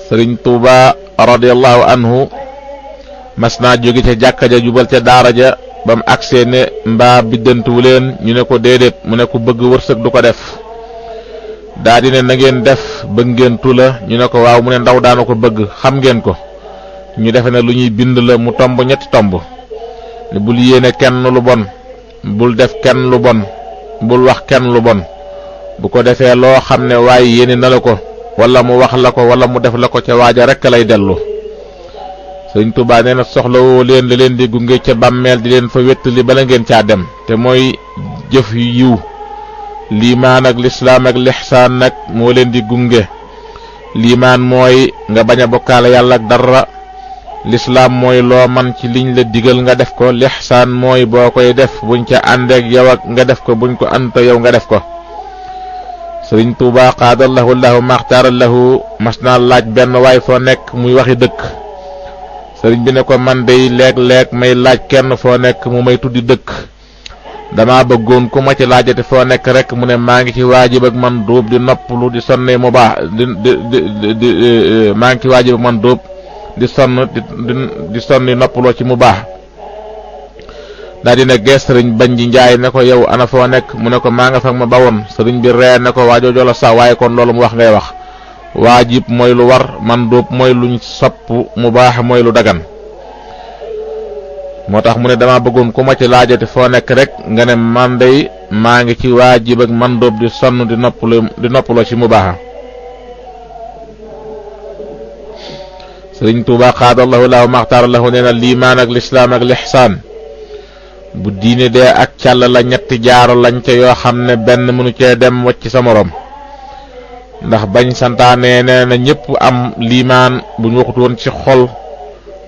Sëriñ Tuuba radiyallahu anhu mas naa jóge ca jàkka ja jubal ca daara ja bam agsee ne mbaa biddantuwu leen ñu ne ko déedéet mu ne ko bëgg wërsëg du ko def daa di ne na ngeen def bëgg ngeen tula ñu ne ko waaw mu ne ndaw daana ko bëgg xam ngeen ko ñu defe ne lu ñuy bind la mu tomb ñetti tomb ne bul yéene kenn lu bon bul def kenn lu bon bul wax kenn lu bon bu ko defee loo xam ne waaye yéene na la ko wala mu wax la ko wala mu def la ko ca waaja rekk lay dellu. Sëriñ Tuubaa nee na soxlawoo leen leen di gunge ca bàmmeel di leen fa wéttali bala ngeen caa dem te mooy jëf yu yiw liimaan ak lislaam ak lixsaan nag moo leen di gunge. liimaan mooy nga bañ a bokkaale yàlla ak dara, lislaam mooy loo man ci liñ la digal nga def ko, lixsaan mooy boo koy def buñ ca àndeek yow ak nga def ko, buñ ko ànta yow nga def ko. Sëriñ Tuubaa qaadallahu lahu maxtaara lahu mas naa laaj benn waay foo nekk muy waxi dëkk. sëriñ bi ne ko man day léeg-léeg may laaj kenn foo nekk mu may tuddi dëkk, dama bëggoon ku ma ci laajate foo nekk rek mu ne maa ngi ci waajib ak man dóob di noppalu di sonne mu baax maa ngi ci waajib ak man dóob di sonni noppaloo ci mu baax. daa dina gees sëriñ bañ ji njaay ne ko yow ana foo nekk mu ne ko maa nga fa ma bawoon. sëriñ bi ree ne ko waajoojo la sax waaye kon loolu mu wax ngay wax. waajib mooy lu war, man dóob mooy luñ sopp, mu baax mooy lu dagan. moo tax mu ne dama bëggoon ku ma ci laajate foo nekk rek nga ne man day maa ngi ci waajib ak man dóob di sonn di noppaloo ci mu baax. Sëriñ Tuubaa qaadallahu lahu maxtaara lahu nee na liimaan ak lislaam ak lixsaan bu diine dee ak càll la ñetti jaaro lañ ca yoo xam ne benn mënu cee dem wacc sa morom. ndax bañ santaane nee na ñëpp am liimaan bu ñu waxut woon ci xol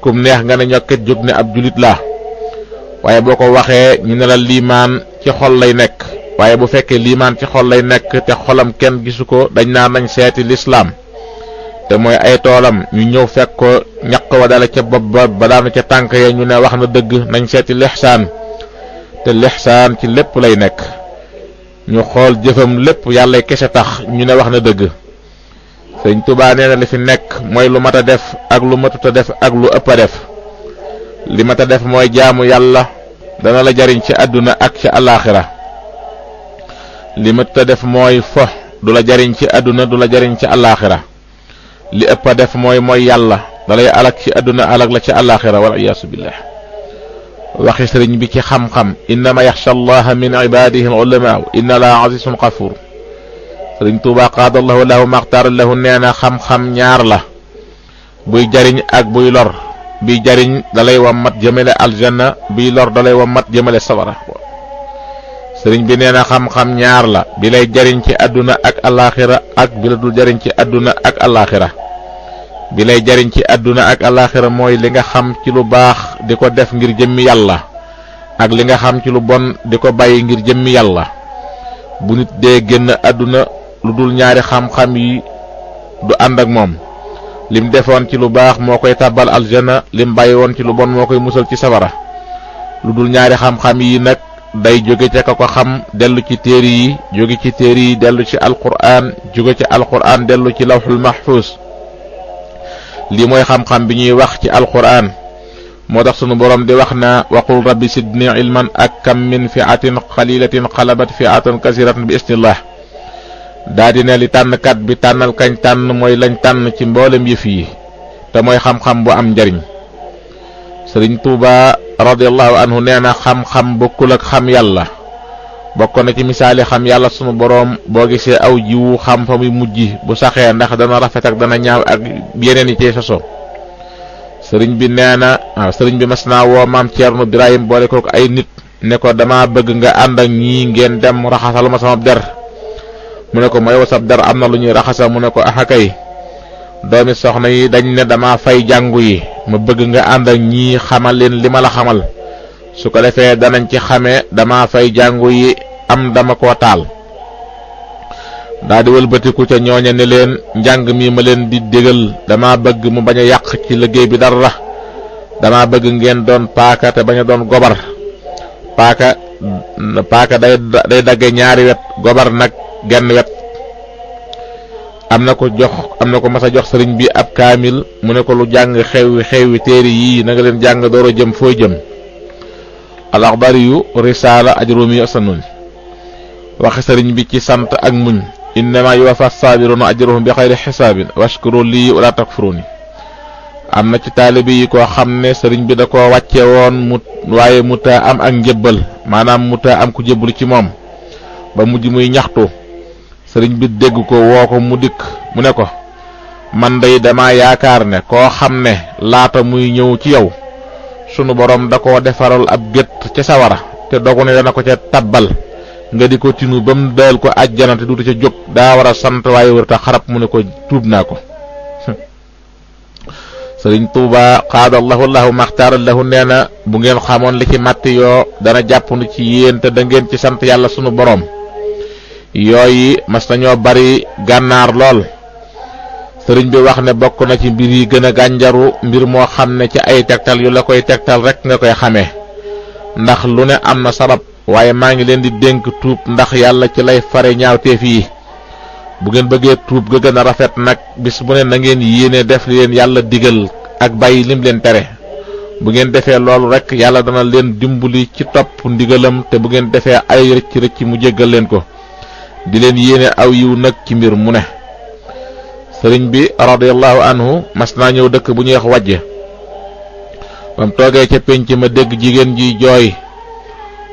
kum neex nga ne ñokket jóg ne ab julit la, waaye boo ko waxee ñu ne la liimaan ci xol lay nekk. waaye bu fekkee liimaan ci xol lay nekk te xolam kenn gisu ko dañ naa nañ seeti lislaam te mooy ay toolam, ñu ñëw fekk ko ñaq wa dale ca bopp ba daanu ca tànk ya ñu ne wax na dëgg, nañ seeti lixsaan te lixsaan ci lépp lay nekk. ñu xool jëfam lépp yàlla kese tax ñu ne wax na dëgg. Sëriñ Tuubaa nee na li fi nekk mooy lu mat a def ak lu matut a def ak lu ëpp a def. li mat a def mooy jaamu yàlla dana la jariñ ci àdduna ak ci alaaxira. li matut a def mooy fo du la jariñ ci àdduna du la jariñ ci alaaxira. li ëpp a def mooy yàlla dalay alak ci àdduna alak la ci alaaxira wal iyaasu billah. waxi sëriñ bi ci xam-xam innama yaxsha allaha min ibadihi al ulama inna la azizun xafuur. sëriñ Tuubaa qaadallahu lahu maxtaara lahu nee na xam-xam ñaar la, buy jariñ ak buy lor. biy jariñ dalay wammat jëmale aljanna, biy lor dalay wammat jëmale sawara. sëriñ bi nee na xam-xam ñaar la, bi lay jariñ ci àdduna ak alaaxira ak bi la dul jariñ ci àdduna ak alaaxira. bi lay jariñ ci àdduna ak alaaxira mooy li nga xam ci lu baax di ko def ngir jëmmi yàlla ak li nga xam ci lu bon di ko bàyyi ngir jëmmi yàlla. bu nit dee génn àdduna lu dul ñaari xam-xam yi du ànd ak moom. lim defoon ci lu baax moo koy tàbbal aljana, lim bàyyi woon ci lu bon moo koy musal ci safara. lu dul ñaari xam-xam yi nag day jóge ca ka ko xam dellu ci téere yi, jóge ci téere yi dellu ci alquraan, jóge ci alquraan dellu ci lawxul mahfuus. lii mooy xam-xam bi ñuy wax ci alquraan. moo tax sunu borom di wax na waqul rabbi sidni ilman ak kam min fiatin xalilatin xalabat fiatan kasiratan bi isnillah. daa di ne li tànnkat bi tànnal kañ tànn mooy lañ tànn ci mboolem yëf yi te mooy xam-xam bu am njariñ. Sëriñ Tuubaa radiyallahu anhu nee na xam-xam bokkul ak xam yàlla. bokk na ci misaali xam yàlla sunu boroom boo gisee aw jiwu xam fa muy mujj bu saxee ndax dana rafet ak dana ñaaw ak yeneen yi cee soso. sëriñ bi nee na sëriñ bi mas naa woo maam Ceerno Birahim boole ko ay nit ne ko dama bëgg nga ànd ak ñii ngeen dem raxasal ma sama der. mu ne ko mooy wasab der am na lu ñuy raxasa mu ne ko axakay doomi soxna yi dañ ne dama fay jàngu yi, ma bëgg nga ànd ak ñii xamal leen li ma la xamal. su ko defee danañ ci xamee dama fay jàngu yi am dama koo taal. daa di wëlbatiku ca ñooña ne leen njàng mi ma leen di dégal dama bëgg mu bañ a yàq ci liggéey bi dara. dama bëgg ngeen doon paaka te bañ a doon gobar. paaka day dagge ñaari wet, gobar nag genn wet. am na ko mas a jox sëriñ bi ab kaamil mu ne ko lu jàng xewi téere yii na nga leen jàng door a jëm foo jëm. al-Axdari yu risaala ajrumi asanun waxi sëriñ bi ci sant ak muñ innama yuwaffa saabiruna ajruhum bi xayri xisaabin washkuru lii wala takfuruni. am na ci taalibe yi koo xam ne sëriñ bi da koo wàcce woon waaye mu taa am ak njëbbal maanaam mu taa am ku jëbbalu ci moom ba mujj muy ñaxtu. sëriñ bi dégg ko woo ko mu dikk mu ne ko man day dama yaakaar ne koo xam ne laata muy ñëw ci yow sunu borom da koo defaral ab gétt ca sawara te dogu ne dana ko ca tabbal nga di ko tinu ba mu dal ko àjjana te duutu ca jóg daa war a sant waaye wërta xarab mu ne ko tuub naa ko. sëriñ Tuuba qaadallahu lahu maxtaaral lahu nee na bu ngeen xamoon li ci matti yoo dana jàppandu ci yéen te da ngeen ci sant yàlla sunu borom. yooyu mas nañoo bari gànnaar lool. sëriñ bi wax ne bokk na ci mbir yi gën a gànjaru mbir moo xam ne ci ay tegtal yu la koy tegtal rek nga koy xamee ndax lu ne am na sabab waaye maa ngi leen di dénk tuub ndax yàlla ci lay fare ñaawteef yi. bu ngeen bëggee tuub ga gën a rafet nag bis bu ne na ngeen yéene def li leen yàlla digal ak bàyyi lim leen tere. bu ngeen defee loolu rek yàlla dana leen dimbali ci topp ndigalam te bu ngeen defee ay rëcc mu jéggal leen ko. di leen yéene aw yiw nag ci mbir mu ne. sëriñ bi radiyallahu anhu mas naa ñëw dëkk bu ñuy wax wàjje bam toogee ca pénc ma dégg jigéen ji jooy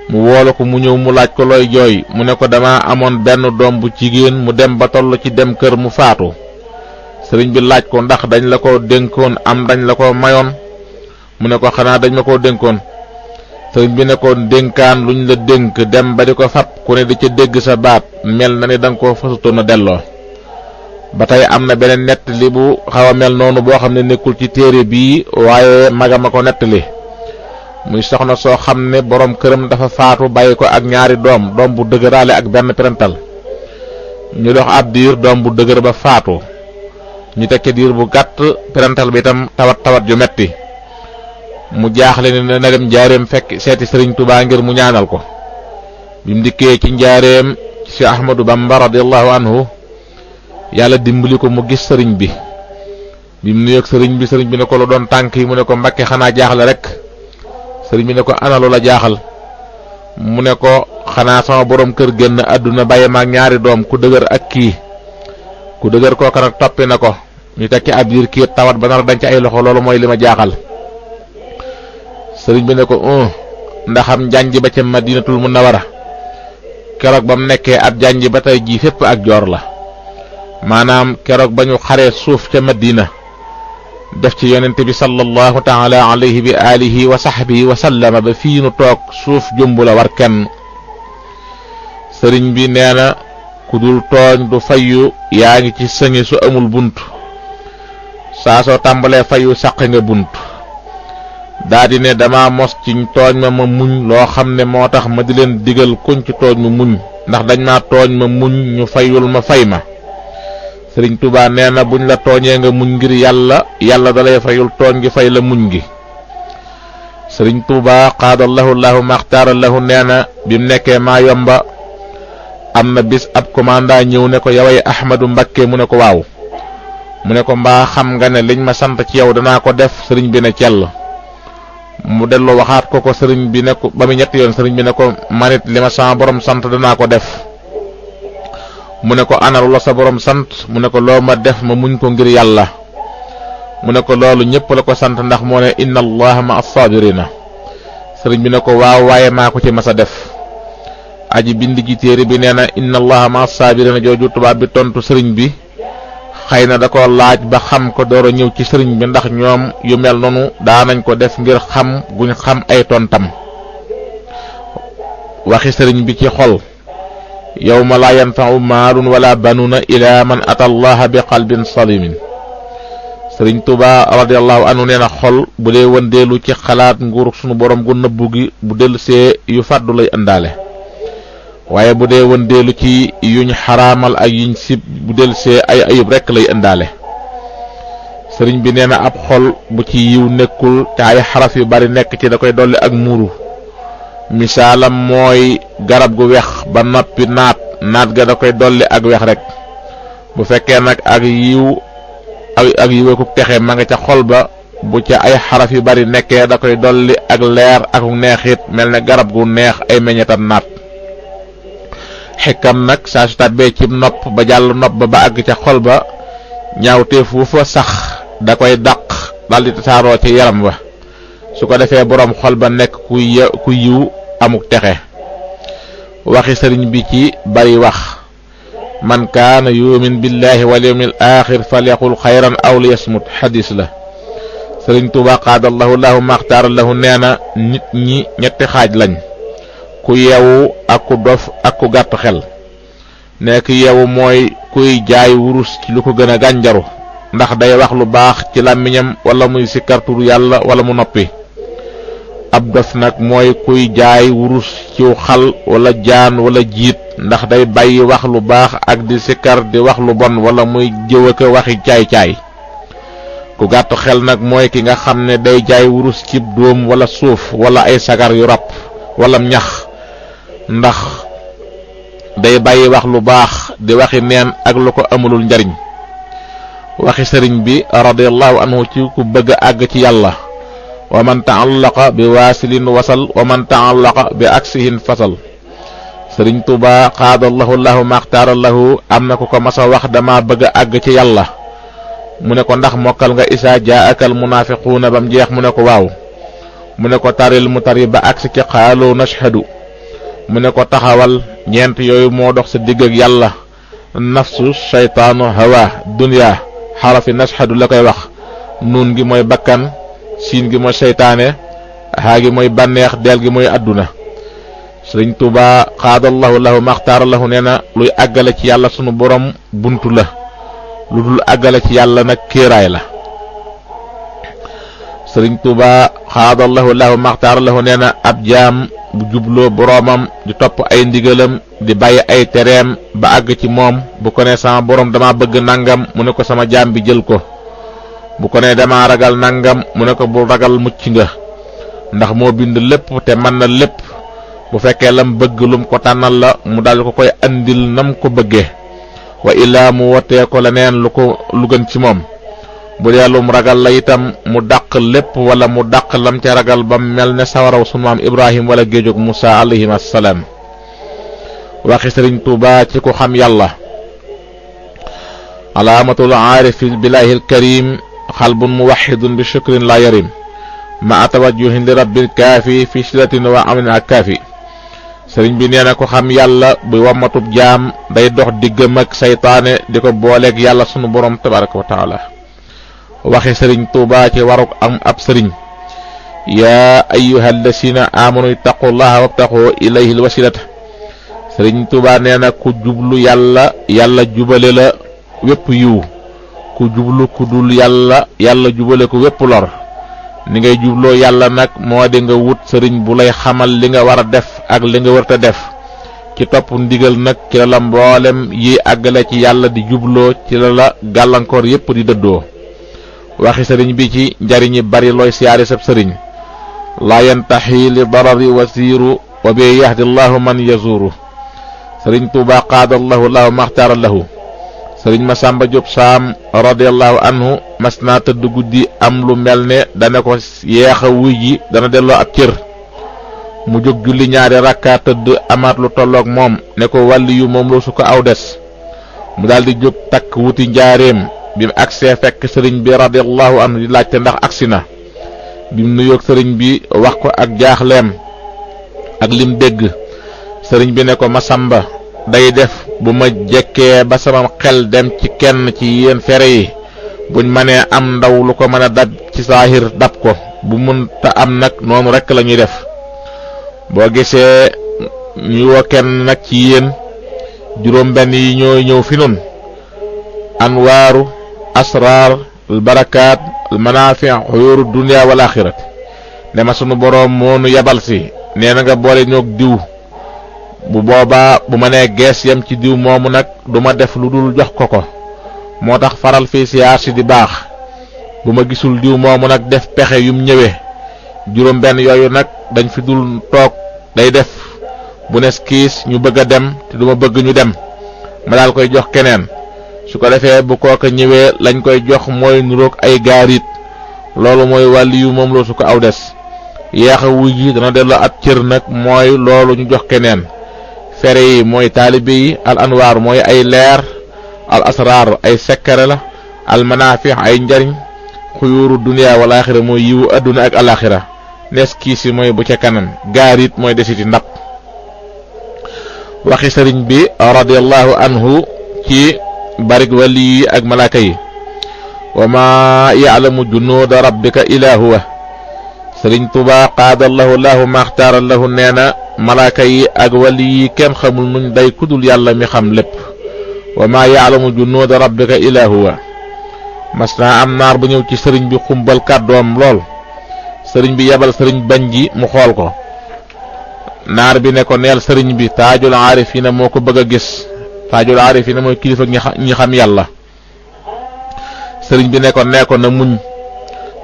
mu woolu ko mu ñëw mu laaj ko looy jooy mu ne ko dama amoon benn doom bu jigéen mu dem ba toll ci dem kër mu faatu. sëriñ bi laaj ko ndax dañ la ko dénkoon am dañ la ko mayoon mu ne ko xanaa dañ ma ko dénkoon. sëriñ bi ne ko dénkaan luñ la dénk dem ba di ko fab ku ne di ca dégg sa baat mel na ni danga ko fasutoon a delloo. ba tey am na beneen nettali bu xaw a mel noonu boo xam ne nekkul ci téere bii waaye magama ko nettali muy soxna soo xam ne boroom këram dafa faatu bàyyi ko ak ñaari doom bu dëgëraale ak benn perental. ñu dox ab diir doom bu dëgër ba faatu ñu tekki diir bu gàtt perental bi itam tawat ju metti mu jaaxle ne na dem njaareem fekk seeti sëriñ Tuubaa ngir mu ñaanal ko. bi mu dikkee ci njaareem ci Ahmadu Bamba radiyallahu anhu yàlla dimbali ko mu gis sëriñ bi. bi mu nuyoog sëriñ bi ne ko lu doon tànk yi mu ne ko Mbakke xanaa jaaxle rek. sëriñ bi ne ko ana lu la jaaxal mu ne ko xanaa sama borom kër génn àdduna bàyyi ma ak ñaari doom ku dëgër ak kii ku dëgër kooka nag toppi na ko ñu tekki ab diir kii tawat ba nar dañ ci ay loxo loolu mooy li ma jaaxal. sëriñ bi ne ko ndaxam janj ba ca Madinatul Munawwara keroog ba mu nekkee ab janj ba tey jii fépp ak joor la maanaam keroog ba ñu xaree suuf ca Madina def ci yonente bi sallallahu taala alayhi bi alihi wa sahbihi wa sallama ba fii nu toog suuf jumbu la war kenn. sëriñ bi nee na ku dul tooñ du fayu yaa ngi ci sëngi su amul bunt saa soo tàmbalee fayu sàq nga bunt. daa di ne dama mos ci tooñ ma muñ loo xam ne moo tax ma di leen digal kuñ ci tooñ mu muñ ndax dañ ma tooñ ma muñ ñu fayul ma fay ma. sëriñ Tuubaa nee na buñ la tooñee nga muñ ngir yàlla dalay fayul tooñ gi fay la muñ gi. sëriñ Tuubaa qaadallahu lahu maxtaaral lahu nee na bi mu nekkee maa yomba am na bis ab commandant ñëw ne ko yaway Ahmadu Mbakke mu ne ko waaw mu ne ko mbaa xam nga ne liñ ma sant ci yow danaa ko def. sëriñ bi ne cell mu dellu waxaat ko sëriñ bi ne ko ba mu ñetti yoon sëriñ bi ne ko manit li ma sama borom sant danaa ko def. mu ne ko analu la sa borom sant mu ne ko loo ma def ma muñ ko ngir yàlla. mu ne ko loolu ñëpp la ko sant ndax moo ne inna allaha ma as-sabirina. sëriñ bi ne ko waaw waaye maa ko ci mas a def. aji bind ji téere bi nee na inna allaha ma as-sabirina jooju tubaab bi tontu sëriñ bi xëy na da ko laaj ba xam ko door a ñëw ci sëriñ bi ndax ñoom yu mel noonu daanañ ko def ngir xam guñ xam ay tontam. waxi sëriñ bi ci xol yawma laa yanfa'u maalun wala banuna ila man ata allaha bi qalbin salimin. sëriñ Tuubaa radiyallahu anhu nee na xol bu dee wëndeelu ci xalaat nguur sunu borom gu nëbbu gi bu dellusee yu fàddu lay ëndaale waaye bu dee wëndeelu ci yuñ xaraamal ak yuñ sib bu dellusee ay ayub rekk lay ëndaale. sëriñ bi nee na ab xol bu ci yiw nekkul te ay xaraf yu bari nekk ci da koy dolli ak muuru. misaalam mooy garab gu wex ba noppi naat ga da koy dolli ak wex rek bu fekkee nag ak yiw ku texe ma nga ca xol ba bu ca ay xaraf yu bari nekkee da koy dolli ak leer ak neexit mel ne garab gu neex ay meññetam naat. xikam nag saa su tàbbee ci nopp ba jàll nopp ba àgg ca xol ba ñaawteef wu fa sax da koy dàq daldi tasaaroo ci yaram wa su ko defee boroom xol ba nekk ku yiw amuk texe. waxi sëriñ bi ci bari wax man kaana yu'min billahi wal yawmil aaxir falyaqul xayran aw liyasmut xadis la. sëriñ Tuubaa qaadallahu lahu maxtaara lahu nee na nit ñi ñetti xaaj lañ, ku yeewu ak ku dof ak ku gàtt xel. nekk yeewu mooy kuy jaay wurus ci lu ko gën a gànjaru ndax day wax lu baax ci làmmiñam wala muy sikkar turu yàlla wala mu noppi. ab dof nag mooy kuy jaay wurus ciw xal wala jaan wala jiit ndax day bàyyi wax lu baax ak di sikkar di wax lu bon wala muy jëw ak waxi caay-caay. ku gàtt xel nag mooy ki nga xam ne day jaay wurus cib dóom wala suuf wala ay sagar yu ràpp wala ñax ndax day bàyyi wax lu baax di waxi neen ak lu ko amulul njariñ. waxi sëriñ bi radiyallahu anhu ci ku bëgg a àgg ci yàlla wa man ta'allaqa bi waasilin wasal wa man ta'allaqa bi aksihin fasal. sëriñ Tuubaa xaadallahu lahu maxtaara lahu am na ku ko masa wax dama bëgg a àgg ci yàlla mu ne ko ndax mokkal nga isaa jaa'akal munaafiquuna bam jeex mu ne ko waaw mu ne ko taril mu tari ba agsi ci xaaloo nashhadu mu ne ko taxawal ñeent yooyu moo dox sa digg ak yàlla nafsu shaytaanu hawa dunya xarafi nashhadu la koy wax nuun gi mooy bakkan siin gi mooy seytaane haa gi mooy bànneex deel gi mooy àdduna. sëriñ Tuubaa xaadallahu lahu maxtaara lahu nee na luy àggale ci yàlla sunu borom buntu la lu dul àggale ci yàlla nag kéeraay la. sëriñ Tuubaa xaadallahu lahu maxtaara lahu nee na ab jaam bu jubloo boroomam di topp ay ndigalam di bàyyi ay tereem ba àgg ci moom bu ko ne sama borom dama bëgg nangam mu ne ko sama jaam bi jël ko. bu ko ne dama ragal nangam mu ne ko bu ragal mucc nga ndax moo bind lépp te mën na lépp. bu fekkee lam bëgg lum ko tànnal la mu dal ko koy andil nam ko bëggee wa illaa mu wotee ko leneen lu gën ci moom. bu dee lum ragal la itam mu dàq lépp wala mu dàq lam ca ragal ba mel ne sawaraw sunu maam Ibrahim wala géejog Musa alayhim assalaam. waxi sëriñ Tuubaa ci ku xam yàlla alaamatul aarifi billahi alkarim xalbun muwaxidun bi shukrin la yarim ma tawajjuhin li rabbil kaafi fi shidatin wa amrin ak kaafi. sëriñ bi nee na ko xam yàlla bu wammatub jaam day dox diggam ak saytaane di ko booleeg yàlla sunu borom tabaraka wa taala. waxi sëriñ Tuubaa ci waruk am ab sëriñ yaa ayyuhal lasina amanu ittaqullaha wabtaqu ilayhi alwasilata. sëriñ Tuubaa nee na ku jublu yàlla yàlla jubale la wépp yiw ku jublu ku dul yàlla yàlla jubale ko wépp lor. ni ngay jubloo yàlla nag moo di nga wut sëriñ bu lay xamal li nga war a def ak li nga warta def ci topp ndigal nag ci la mboolem yi àggale ci yàlla di jubloo ci la gàllankoor yépp di dëddoo. waxi sëriñ bi ci njariñi bari looy siyaari sab sëriñ laa yantaxi li darari wasiiru wa bi yahdi llahu man yazuru. sëriñ Tuubaa qaadallahu lahu maxtaara lahu. sëriñ Masamba Jóob Saam radiyallahu anhu mas naa tëdd guddi am lu mel ne dana ko yeexa wuy ji dana delloo ab cër mu jóg julli ñaari rakka tëdd amaat lu tolloog moom ne ko wàlli yu moom lu su ko aw des mu daldi jóg takk wuti njaareem bi mu agsee fekk sëriñ bi radiyallahu anhu di laajte ndax agsi na bi mu nuyoog sëriñ bi wax ko ak jaaxleem ak lim dégg sëriñ bi ne ko Masamba day def bu ma jekkee ba sama xel dem ci kenn ci yéen fere yi buñ mënee am ndaw lu ko mën a dab ci saahir dab ko bu mënta am nag noonu rekk la ñuy def. boo gisee ñu woo kenn nag ci yéen juróom benn yi ñooy ñëw fi nun anwaaru asraar al barakaat al manaafi xuyuuru dunya wal aaxirat ne ma sunu boroom moo nu yabal si nee na nga boole ñoog diw bu boobaa bu ma nee gees yam ci diw moomu nag du ma def lu dul jox ko ko moo tax faral fii siyaar si di baax bu ma gisul diw moomu nag def pexe yum ñëwee juróom benn yooyu nag dañ fi dul toog day def bu nes kiis ñu bëgg a dem te du ma bëgg ñu dem ma daal koy jox keneen su ko defee bu kooka ñëwee lañ koy jox mooy nuroog ay gaarit loolu mooy wàlliyu moom loo su ko aw des yeexa wuy ji dana delloo ab cër nag mooy loolu ñu jox keneen fere yi mooy taalibe yi al anwaar mooy ay leer al asraar ay sekkare la al manafix ay njariñ xuyuuru dunya wal axira mooy yiwu adduna ak alaxira nees kiisi mooy bu ca kanam gaarit mooy desiti ndab waxi sëriñ bi radiyallahu anhu ci barik wali yi ak malaaka yi wa ma ya'lamu junuuda rabbika illa huwa sëriñ Tuubaa qaadallahu lahu maxtaara lahu nee na malaaka yi ak wali yi kenn xamul nuñ day kudul yàlla mi xam lépp wa ma ya'lamu junuuda rabbika illa huwa mas naa am naar bu ñëw ci sëriñ bi xumbal kàddoom lool sëriñ bi yebal sëriñ bañ ji mu xool ko naar bi ne ko neel sëriñ bi taajul aarifina moo ko bëgg a gis taajul aarifina mooy kilifa ñi xam yàlla sëriñ bi ne ko nee ko na muñ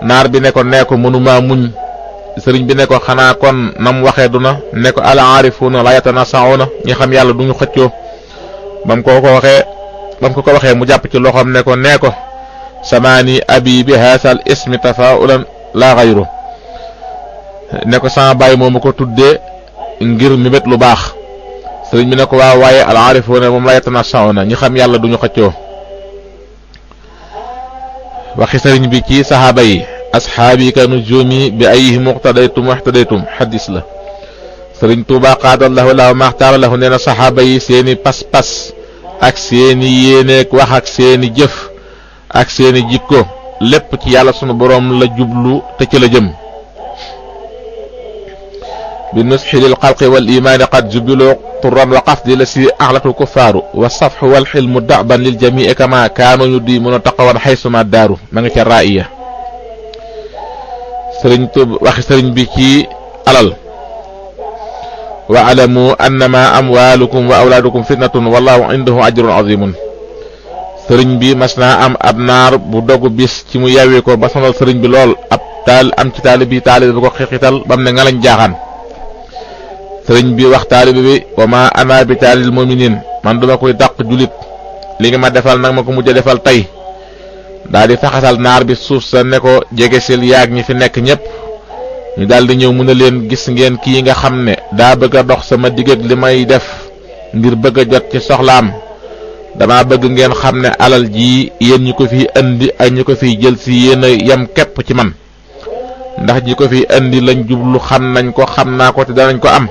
naar bi ne ko nee ko mënuma muñ sëriñ bi ne ko xanaa kon nam waxee du na ne ko al aarifuna la yatanasauna ñi xam yàlla duñu xëccoo bam ko waxee mu jàpp ci loxoom ne ko nee ko samaani abi bi haasal ismi tafaulan la xayru ne ko sama baay moomu ko tuddee ngir mébét lu baax sëriñ bi ne ko waaw waaye al aarifuuna moom la yatanasawna ñi xam yàlla duñu xëccoo waxi sëriñ bi ci saxaaba yi asxaabi ka nujumi bi ayihim muqtadaytum waxtadaytum xadis la sëriñ Tuubaa qaadallahu lahu maxtaara lahu nee na saxaaba yi seeni pas-pas ak seeni yéeneeg wax ak seeni jëf ak seeni jikko lépp ci yàlla sunu boroom la jublu te ci la jëm bi nusxi lil xalqi wal imaani qad jubilu turan wa qasdi la si axlatul kuffaaru wa safxu wal xilmu daban lil jamii kama kaanu yu di mën a taqawan xaysuma daaru ma nga ca raaya sëriñ Tuuba waxi sëriñ bi ci alal wa alamu annama amwaalukum wa awlaadukum fitnatun wallahu indahu ajrun azimun sëriñ bi mas naa am ab naar bu dogu bis ci mu yawwi ko ba sonal sëriñ bi lool ab am ci taalibe bu ko xixital bam ne ngalañ jaaxaan sëriñ bi wax taalibe bi wa ma ana bi taalil muminin man duma koy dàq julit li nga ma defal nag ma ko mujj defal tey daal di faxasal naar bi suuf sa ne ko jegesil yaag ñi fi nekk ñépp ñu daal di ñëw mu ne leen gis ngeen kii nga xam ne daa bëgg a dox sama digg ak li may def ngir bëgg a jot ci soxlaam dama bëgg ngeen xam ne alal ji yéen ñi ko fi indi ak ñi ko fiy jël si yéen a yem képp ci man ndax ñi ko fi indi lañ jublu xam nañ ko xam naa ko te danañ ko am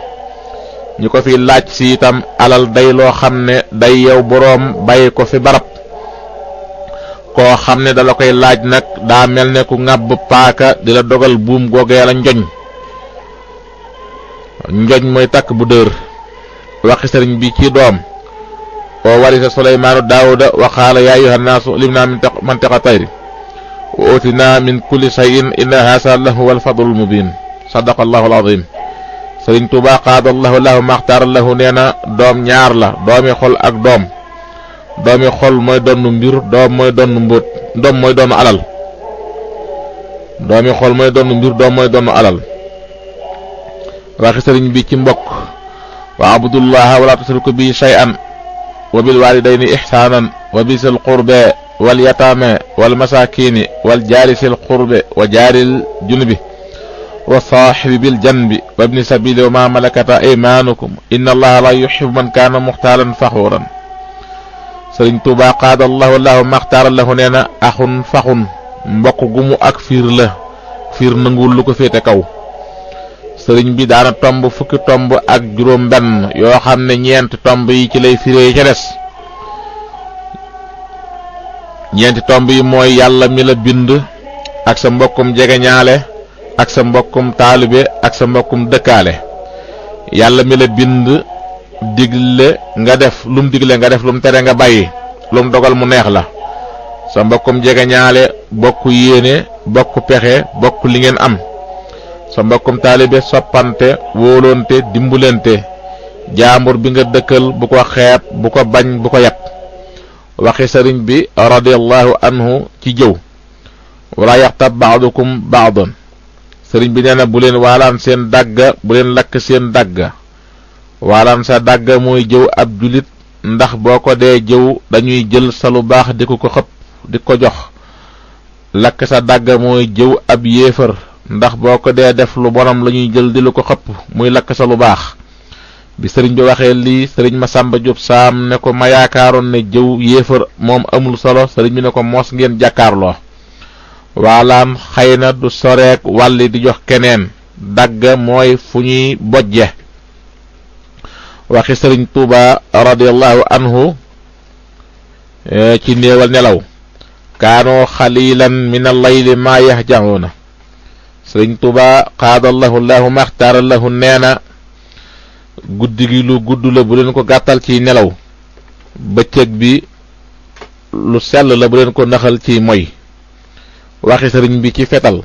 ñi ko fi laaj si itam alal day loo xam ne day yow boroom bàyyi ko fi barab koo xam ne dala koy laaj nag daa mel ne ku ŋàbb paaka di la dogal buum googee la njoñ mooy takk bu dër waxi sëriñ bi ci doom wa warisa suleymaanu daawuda wa qaala yaa ayyuha nnaasu limnaa min mantiqa tayri wa utinaa min kulli shay'in inna haasa lahu wal fadlul mubiin sadaqa allahu alazim sëriñ Tuubaa qaadallahu lahu maxtaara lahu nee na doom ñaar la doomi xol ak doom doomi xol mooy donnu mbir doom mooy donnu mbóot doom mooy donnu alal doomi xol mooy donnu mbir doom mooy donnu alal waxi sëriñ bi ci mbokk wa abudullaha wala tusriku bi shay'an wa bil walidayni ihsanan wa bisil qurbe wal yatame wal masakini wal jaari sil qurbe wa jaaril junubi wa saaxibi bil janbi wa ibni sabili wa ma malakata aymanukum inna allaha la yuhibbu man kaana muxtaalan faxuuran sëriñ Tuubaa qaadallahu lahu maxtaara lahu nee na axun faxun mbokk gu mu ak fiir la fiir nanguwul lu ko féete kaw sëriñ bi daana tomb fukki tomb ak juróom benn yoo xam ne ñeenti tomb yi ci lay firee ca des ñeenti tomb yi mooy yàlla mi la bind ak sa mbokkum jegeñaale ak sa mbokkum taalibe ak sa mbokkum dëkkaale yàlla mi la bind digle nga def lum digle nga def lum tere nga bàyyi lum dogal mu neex la sa mbokkum jegeñaale bokk yéene bokk pexe bokk li ngeen am sa mbokkum taalibe soppante wóolonte dimbulente jaambur bi nga dëkkal bu ko xeeb bu ko bañ bu ko yàpp waxi sëriñ bi radiyallahu anhu ci jëw wala yaxtab ba'dukum ba'dan sëriñ bi nee na bu leen waalaan seen dàgga bu leen lakk seen dàgga waalaan sa dàgga mooy jëw ab julit ndax boo ko dee jëw dañuy jël sa lu baax di ko xëpp di ko jox lakk sa dàgg mooy jëw ab yéefar ndax boo ko dee def lu bonam lañuy jël di lu ko xëpp muy lakk sa lu baax bi sëriñ bi waxee lii sëriñ Masamba Diop Sam ne ko ma yaakaaroon ne jëw yéefar moom amul solo sëriñ bi ne ko mos ngeen jàkkaarloo waalaan xëy na du soreek wàlli di jox keneen dagg mooy fu ñuy bojje waxi sëriñ Tuuba radiyallahu anhu ci néewal nelaw kaanoo xalilan min al-layli maa yahjauna sëriñ Tuuba qaadallahu llahu maxtaara lahu nee na guddi gi lu gudd la bu leen ko gàttal ci nelaw bëccëg bi lu sell la bu leen ko naxal ci moy waxi sëriñ bi ci fetal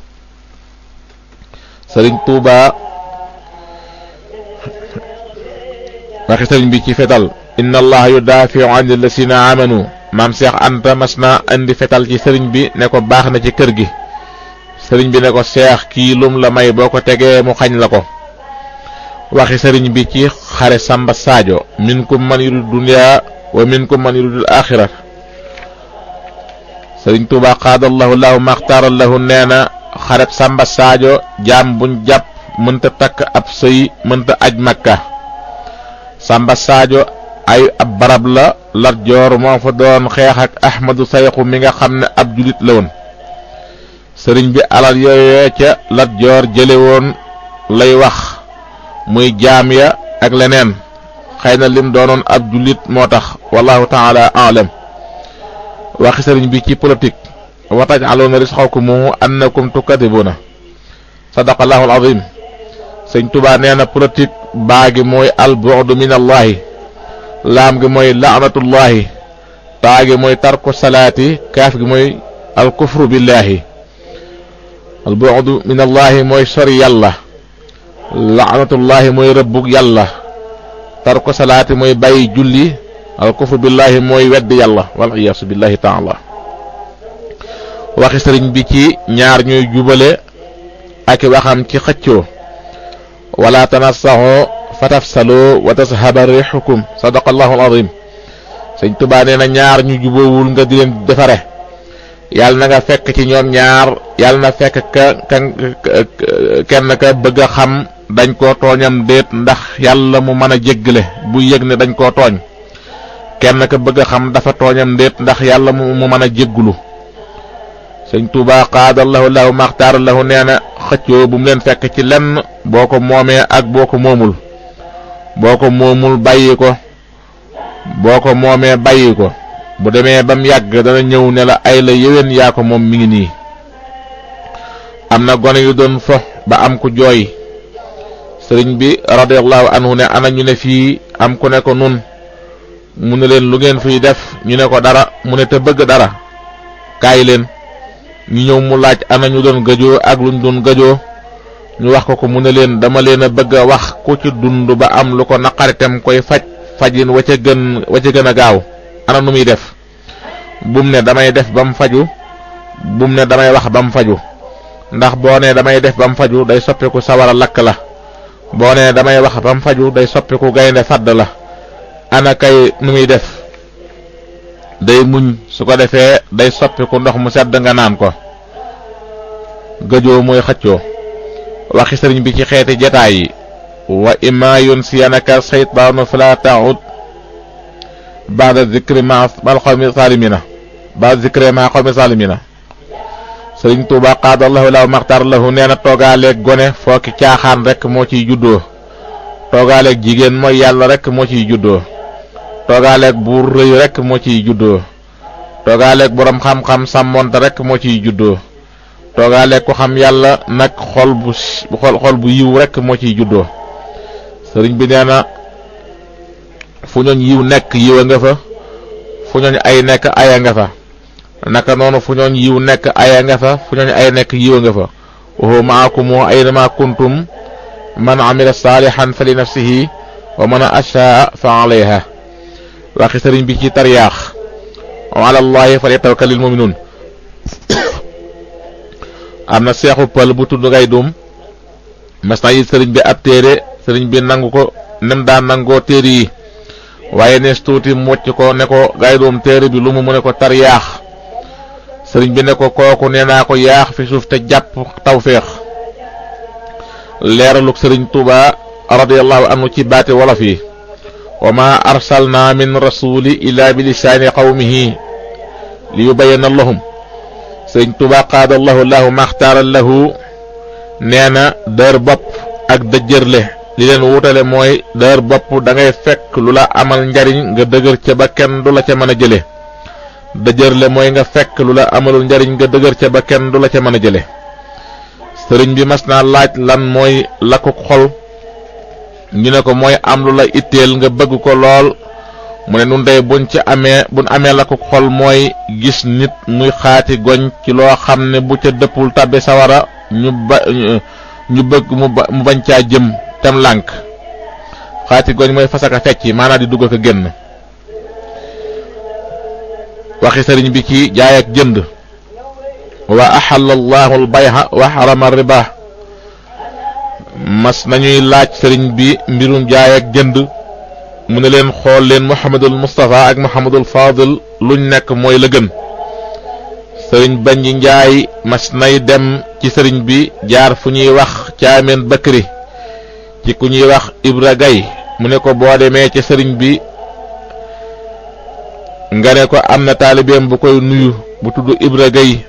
sëriñ Tuuba waxi sëriñ bi ci fetal inna allaha yudaafiu an allasina amanu maam Seex Anta mas na indi fetal ci sëriñ bi ne ko baax na ci kër gi sëriñ bi ne ko seex kii lum la may boo ko tegee mu xañ la ko waxi sëriñ bi ci xare Samba Sadio minkum man yuridu dunya wa minkum man yuridu al-axira sëriñ Tuuba qaadallahu lahu maxtaara lahu nee na xareb Samba Sadio jaam buñ jàpp mënta takk ab sëy mënta aj Makka Samba Sadio ay ab barab la Lat Joor moo fa doon xeex ak Ahmadu Sayxu mi nga xam ne ab julit la woon sëriñ bi alal yooyee ca Lat Joor jële woon lay wax muy jaam ya ak leneen xëy na lim doonoon ab julit moo tax wallahu taala aalam waxi sëriñ bi ci politique wa taj'aluuna rizqakum annakum tukadibuna sadaqallahu alazim sëñ Tuubaa nee na politique baa gi mooy al-bu'du min allahi laam gi mooy laanatullahi taa gi mooy tarku salaati kaaf gi mooy al-kufru billahi al-bu'du min allahi mooy sori yàlla laanatullahi mooy rëbbug yàlla tarku salaati mooy bàyyi julli al-kufru billahi mooy wedd yàlla wal iyaasu billahi taala waxi sëriñ bi ci ñaar ñuy jubale ak waxam ci xëccoo wala tanassahu fatafsalu wa tashaba rihukum sadaqallahu alazim sëñ Tuubaa nee na ñaar ñu jubóowul nga di leen defare yàlla na nga fekk ci ñoom ñaar yàlla na fekk kenn ka bëgg a xam dañ koo tooñam déet ndax yàlla mu mën a jéggale bu yëg ne dañ koo tooñ kenn ka bëgg a xam dafa tooñam déet ndax yàlla mu mën a jéggulu sëñ Tuubaa qaadallahu lahu maxtaar lahu nee na xëccoo bu mu leen fekk ci lenn boo ko moomee ak boo ko moomul boo ko moomul bàyyi ko boo ko moomee bàyyi ko bu demee ba mu yàgg dana ñëw ne la ay la yéwén yaa ko moom mi ngi nii am na gone yu doon fo ba am ku jooy sëriñ bi radiyallahu anhu ne ana ñu ne fii am ku ne ko nun mu ne leen lu ngeen fiy def ñu ne ko dara mu ne te bëgg dara kaay leen ñu ñëw mu laaj ana ñu doon gëjoo ak luñ doon gëjoo ñu wax ko mu ne leen dama leen a bëgg a wax ku ci dund ba am lu ko naqaritam koy fajin wa ca gën a gaaw ana nu muy def bum ne damay def ba mu faju bum ne damay wax ba mu faju ndax boo ne damay def ba mu faju day soppiku sawara lakk la boo ne damay wax ba mu faju day soppiku gaynde fadd la ana kay nu muy def day muñ su ko defee day soppiku ndox mu sedd nga naan ko gëjoo mooy xëccoo waxi sëriñ bi ci xeeti jataay yi wa imma yunsiyanaka saytaanu fala ta'ud ba'da zikri ma qawmi salimina ba'da zikri ma qawmi salimina sëriñ Tuubaa qaadallahu lahu maxtaar lahu nee na toogaaleeg gone fooki caaxaan rek moo ciy juddoo toogaaleeg jigéen mooy yàlla rek moo ciy juddoo toogaaleeg buur rëy rek moo ciy juddoo toogaaleeg borom xam-xam sàmmonte rek moo ciy juddoo toogaaleeg ko xam yàlla nag xol bu yiw rek moo ciy juddoo sëriñ bi nee na fu ñooñ yiw nekk yiw a nga fa fu ñooñ ay nekk aya nga fa naka noonu fu ñooñ yiw nekk aya nga fa fu ñooñ ay nekk yiw a nga fa wa huwa ma'akum aynama kuntum man amila salihan fa li nafsihi wa man ashaa fa alayha waxi sëriñ bi ci tariyaax wa ala allahi falyatawakkalil mu'minun am na seexu pël bu tudd ngay dum mas na yi sëriñ bi ab téere sëriñ bi nangu ko nem daan nangoo téere yi waaye nees tuuti mu wacc ko ne ko gaay doom téere bi lu mu ne ko tar yaax sëriñ bi ne ko kooku nee naa ko yaax fi suuf te jàpp tawféex leeraluk sëriñ Tuuba radiyallahu anhu ci baati wolof yi wa ma arsalna min rasuli illa bi lisaani qawmihi li yubayyana lahum sëriñ Tuuba qaadallahu lahu maxtaara lahu nee na dër bopp ak dëjërle li leen wutale mooy dër bopp da ngay fekk lu la amal njariñ nga dëgër ca ba kenn du la ca mën a jële dëjërle mooy nga fekk lu la amalul njariñ nga dëgër ca ba kenn du la ca mën a jële sëriñ bi mas naa laaj lan mooy lakkuk xol ñu ne ko mooy am lu la itteel nga bëgg ko lool mu ne nun dey buñ amee lakkuk xol mooy gis nit muy xaati goñ ci loo xam ne bu ca dëppul tabbi sawara ñu bëgg mu bañ caa jëm tam lànk xaati goñ mooy fasaka fecc maanaam di dugg ak génn waxi sëriñ bi ci jaay ak jënd wa ahalla allahu al-bay'a wa harama riba mas nañuy laaj sëriñ bi mbirum jaay ak jënd mu ne leen xool leen Muhammadul Mustafa ak Muhammadul Fadil luñ nekk mooy la gën sëriñ Banji Njaay mas nay dem ci sëriñ bi jaar fu ñuy wax Caameen Bakri ci ku ñuy wax Ibra Gay mu ne ko boo demee ci sëriñ bi nga ne ko am na taalibeem bu koy nuyu bu tudd Ibra Gay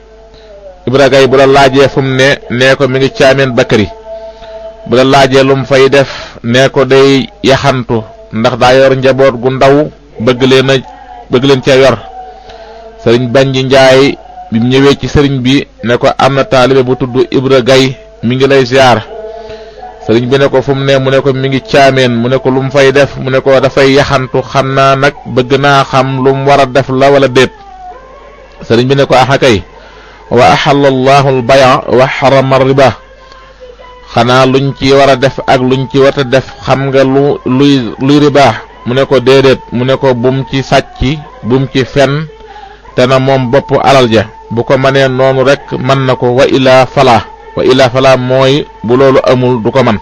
bu la laajee fu mu ne nee ko mi ngi Caameen Bakri bu la laajee lu mu fay def nee ko day yaxantu ndax daa yor njaboot gu ndaw bëgg leen ca yor sëriñ Banji Njaay bi mu ñëwee ci sëriñ bi ne ko am na taalibe bu tudd Ibra Gay mi ngi lay ziar sëriñ bi ne ko fu mu ne mu ne ko mi ngi Caameen mu ne ko lu mu fay def mu ne ko dafay yaxantu xam naa nag bëgg naa xam lu mu war a def la wala déet sëriñ bi ne ko axa kay wa ahalla allahu al-bay'a wa harama riba xanaa luñ ci war a def ak luñ ci war a def xam nga luy riba mu ne ko déedéet mu ne ko bum ci sàcc bum ci fen te na moom bopp alal ja bu ko mënee noonu rek mën na ko wa ilaa fala mooy bu loolu amul du ko man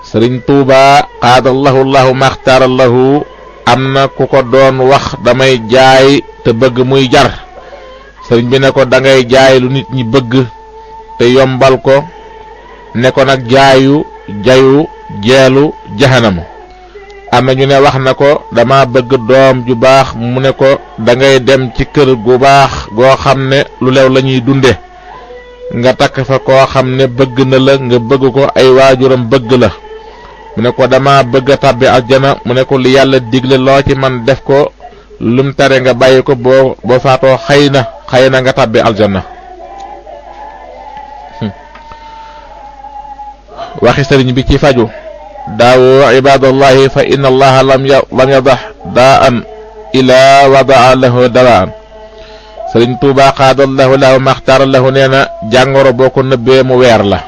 sëriñ Tuuba qaadallahu allahu maxtaara lahu am na ku ko doon wax damay jaay te bëgg muy jar sëriñ bi ne ko dangay jaay lu nit ñi bëgg te yombal ko ne ko nag jayu jeelu jahanamu am na ñu ne wax na ko dama bëgg doom ju baax mu ne ko dangay dem ci kër gu baax goo xam ne lu lew la ñuy dunde nga takk fa koo xam ne bëgg na la nga bëgg ko ay waajuram bëgg la mu ne ko dama bëgg a tàbbi aljana mu ne ko li yàlla digle loo ci man def ko lum tere nga bàyyi ko boo faatoo xëy na nga tàbbi aljana waxi sëriñ bi ci faju daawu ibadallahi fa inna allaha lam yadax daan ila wadaa lahu dawaan sëriñ Tuuba qaadallahu lahu maxtaara lahu nee na jàngoro boo ko nëbbee mu weer la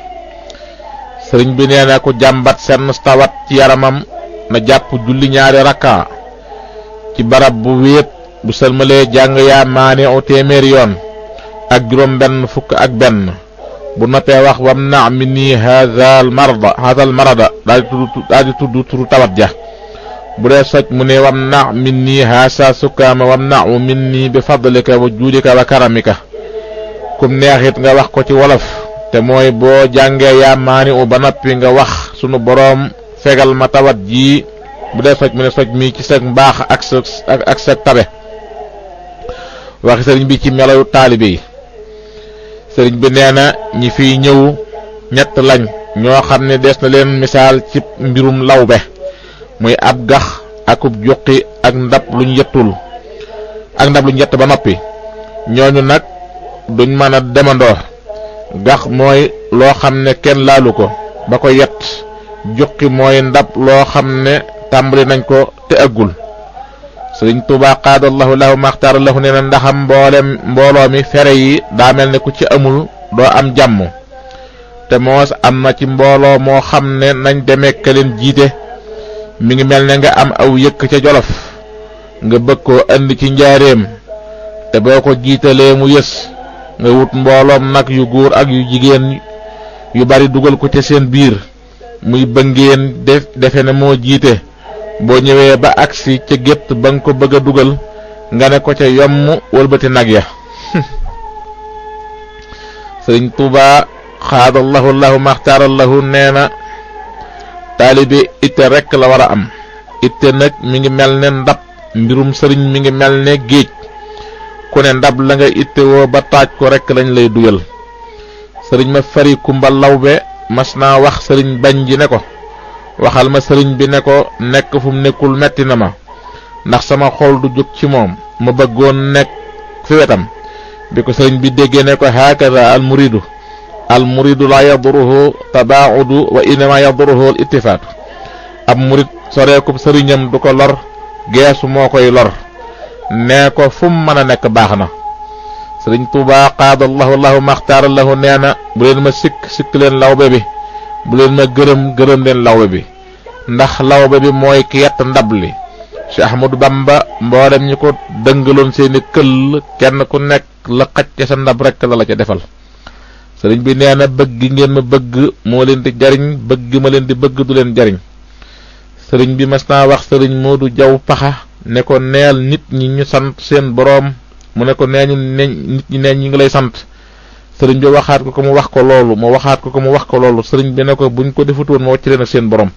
sëriñ bi nee na ku jàmbat seen tawat ci yaramam na jàpp julli ñaari rakka ci barab bu wéet bu sëlmalee jàng yaa maani u téeméeri yoon ak juróom benn fukk ak benn bu noppee wax wamna minni hadal marada daal di tudd turu tawat ja bu dee soj mu ne wamna minni haasa sukkaama wamna minni bi fadlika wa juudika wa karamika kum neexit nga wax ko ci wolof te mooy boo jàngee yaa maani u ba noppi nga wax sunu boroom fegal ma tawat ji bu dee soj mu ne soj mi ci sag mbaax ak sa tabe waxi sëriñ bi ci melaw taalibe yi sëriñ bi nee na ñi fiy ñëw ñett lañ ñoo xam ne des na leen misaal ci mbirum lawbe muy ab gax akub juqi ak ndab luñ yett ba noppi ñooñu nag duñ mën a demandoo gax mooy loo xam ne kenn laalu ko ba ko yett juqi mooy ndab loo xam ne tàmbali nañ ko te aggul sëriñ Tuuba qaadallahu lahu maxtaara lahu nee na ndaxam mbooloo mi fere yi daa mel ne ku ci amul doo am jàmm te moos am na ci mbooloo moo xam ne nañ demee ka leen jiite mi ngi mel ne nga am aw yëkk ca Jolof nga bëgg koo andi ci njaareem te boo ko jiitalee mu yës nga wut mbooloom nag yu góor ak yu jigéen yu bari dugal ko ca seen biir muy bëngeen defe ne moo jiite boo ñëwee ba agsi ca gétt ba nga ko bëgg a dugal nga ne ko ca yomm wëlbati nag ya sëriñ Tuuba xaadallahu lahu maxtaarallahu nee na taalibe itte rekk la war a am. itte nag mi ngi mel ne ndab, mbirum sëriñ mi ngi mel ne géej, ku ne ndab la nga itte woo ba taaj ko rekk lañ lay duyal. sëriñ ma fari kumba lawbe mas naa wax sëriñ bañ ji ne ko waxal ma sëriñ bi ne ko nekk fu mu nekkul metti na ma ndax sama xol du jóg ci moom, ma bëggoon nekk fi wetam. bi ko sëriñ bi déggee ne ko hakada al muridu la yaduruhu tabaaudu wa innama yaduruhu al ittifaatu. ab murid soreekub sëriñam du ko lor, geesu moo koy lor. nee ko fu mu mën a nekk baax na. sëriñ Tuuba qaadallahu lahu maxtaarallahu nee na bu leen ma sikk leen lawbe bi, bu leen ma gërëm leen lawbe bi, ndax lawbe bi mooy ki yett ndab li. Cheikh Ahmadou Bamba mboolem ñi ko dëngaloon seeni këll kenn ku nekk la xaj ca sa ndab rekk la ca defal. sëriñ bi nee na bëgg gi ngeen ma bëgg moo leen di jariñ, bëgg gi ma leen di bëgg du leen jariñ. sëriñ bi mas naa wax sëriñ Moodu Jaw Paxa ne ko neel nit ñi ñu sant seen boroom, mu ne ko nit ñi ñi ngi lay sant. sëriñ bi waxaat ko mu wax ko loolu, mu waxaat ko mu wax ko loolu. sëriñ bi ne ko buñ ko defutoon ma wàcc leen ak seen borom.